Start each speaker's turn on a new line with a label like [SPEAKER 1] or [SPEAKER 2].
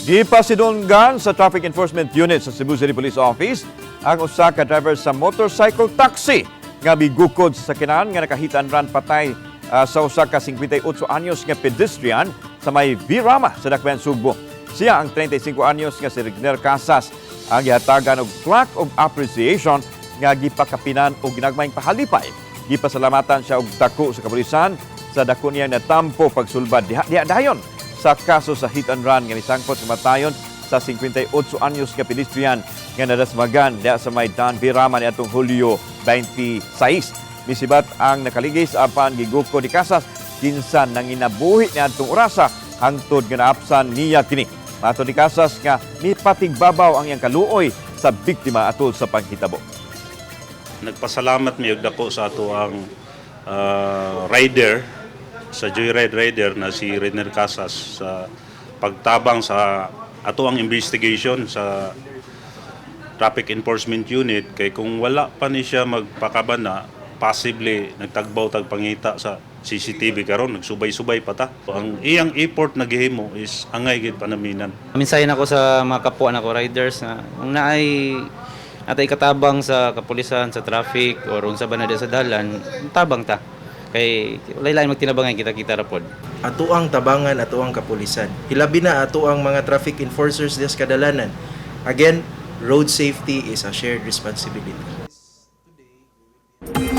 [SPEAKER 1] Gipasidunggan sa Traffic Enforcement Unit sa Cebu City Police Office ang usa ka driver sa motorcycle taxi nga migukod sa sakyanan nga naka-hit and run patay sa usa ka 58 anyos nga pedestrian sa may Virama sa Dakbayan, Sugbo. Siya ang 35 anyos nga si Regner Casas ang gihatagan og plaque of appreciation nga gipakapinan og ginagmayng pahalipay. Gipasalamatan siya og dako sa kapulisan sa dako niya natampo pagsulbad diha diha dayon sa kaso sa hit and run nga misangpot sa matayon sa 58 anyos nga pedestrian nga nadasmagan diha sa may Dan Virama niadtong Hulyo 26. Misibat ang nakaligis apan gigukod ni Casas kinsa nanginabuhi niadtong orasa hangtod nga naapsan niya kini. Matod ni Casas nga mipatigbabaw ang iyang kaluoy sa biktima atol sa panghitabo.
[SPEAKER 2] Nagpasalamat mi og dako sa ato ang rider sa Joyride rider na si Renner Casas sa pagtabang sa ato ang investigation sa Traffic Enforcement Unit, kay kung wala pa ni siya magpakabana, possibly nagtagbaw tag pangita sa CCTV karon, nagsubay-subay pa ta. Ang iyang effort na gihimo is angay gid panaminan.
[SPEAKER 3] Mensahe nako sa mga kapwa nako riders na kung naay natay katabang sa kapulisan, sa traffic or unsa ba na di sa dalan, tabang ta. Kay walay lain magtinabangay, kita-kita ra pod.
[SPEAKER 4] Atuang tabangan atuang kapulisan. Hilabi na atuang mga traffic enforcers diya sa kadalanan. Again, road safety is a shared responsibility.